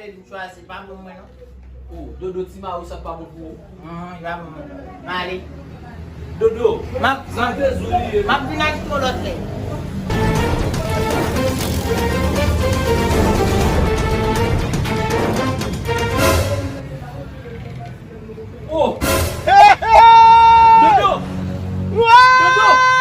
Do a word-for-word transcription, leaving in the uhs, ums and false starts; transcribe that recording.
Ou chwazi, pa bon mwen non. Oh, Dodo, ti mari sa pa bon pou ou. Hum, li pa bon mwen. M ale. Dodo, m ap, m ap vin ajoute yon lòt lè. Oh! Dodo! Dodo!